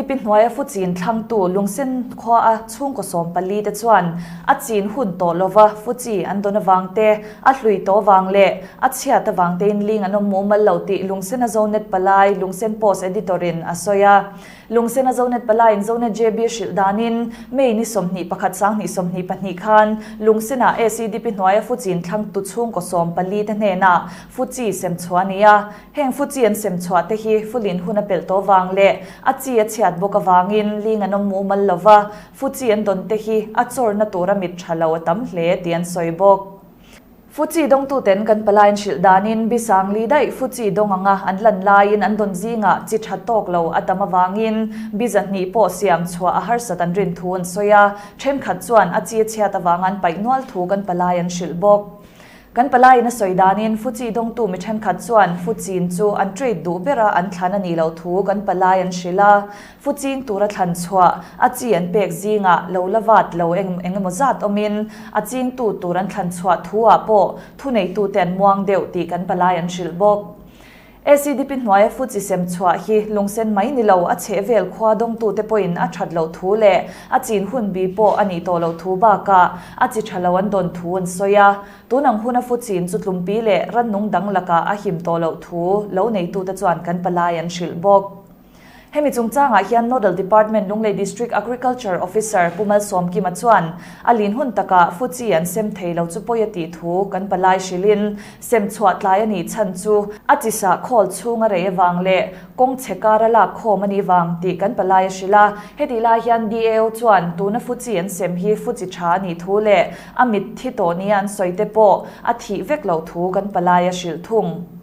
ACDP hnuaia fuchin thlangtu Lungsen khuaa chhungkaw 14 te chuan a chin hun tawh lova fuchi an dawn avang te, a hlui tawh vang leh a chhiat avang tein ling an awm mumal lo tih Lungsena Zonet Palai, Lungsen Post Editor-in a sawi a. Lungsena Zonet Palaiin Zonet JB hrilh danin May ni 21 2022 khan Lungsena ACDP hnuaia fuchin thlangtu chhungkaw 14 te hnenah fuchi sem chhuah a ni a. Heng fuchi an sem chhuah te hi fulin hun a pelh tawh vang leh a chi a chhiat bawk avangin ling an awm mumal lova, fuchi an dawn te hi a chawrna tura mit tha lo a tam hle tih an sawi bawk. Fuchi dawngtuten kan palaiin hrilh danin Bisang li daih fuchi dawng anga an lan laiin an dawn zingah chi tha tawk lo a tam avangin bi 200 pawh siam chhuah a harsat an rin thu an sawi a, thenkhat chuan a chi a chhiat avanga an paih nual thu kan palai an hrilh bawk. Kan palaiin a sawi danin fuchi dawngtu mi thenkhat chuan fuchin chu an trade duh bera an thlan a nih loh thu kan palai an hrilh a, fuching tura thlan chhuah a chi an pek zingah lo la vat lo eng engemaw zat awmin a chingtu tur an thlan chhuah thu ah pawh thuneitute an muang deuh tih kan palai an hrilh bawk. ACDP hnuaia fuchi sem chhuah hi lungsen mai ni lo a chhehvel khua dawngtute pawhin a that loh thu leh a chin hun bi pawh a nih tawh loh thu bakah a chi tha lo an dawn thu an sawi a. Tunang huna fuchin chu tlumpi leh rannung dang lakah a him tawh loh thu lo neitute chuan kan palai an hrilh bawk. Hemi chungchangah hian Nodal Department Lunglei District Agriculture Officer Pu Malsawmkima chuan a lin hun takah fuchi an sem thei lo chu pawi a tih thu kan palai hrilhin sem chhuah tlai a nih chhan chu a chisah khawl chhung a rei avang leh kawng chhe kar a lak khawm a nih vang tih kan palai a hrilh a. Hetih lai hian DAO chuan tuna fuchi an sem hi fuchi tha a nih thu leh a mit thi tawh nia an sawi te pawh a thih vek loh thu kan palai a hrilh thung.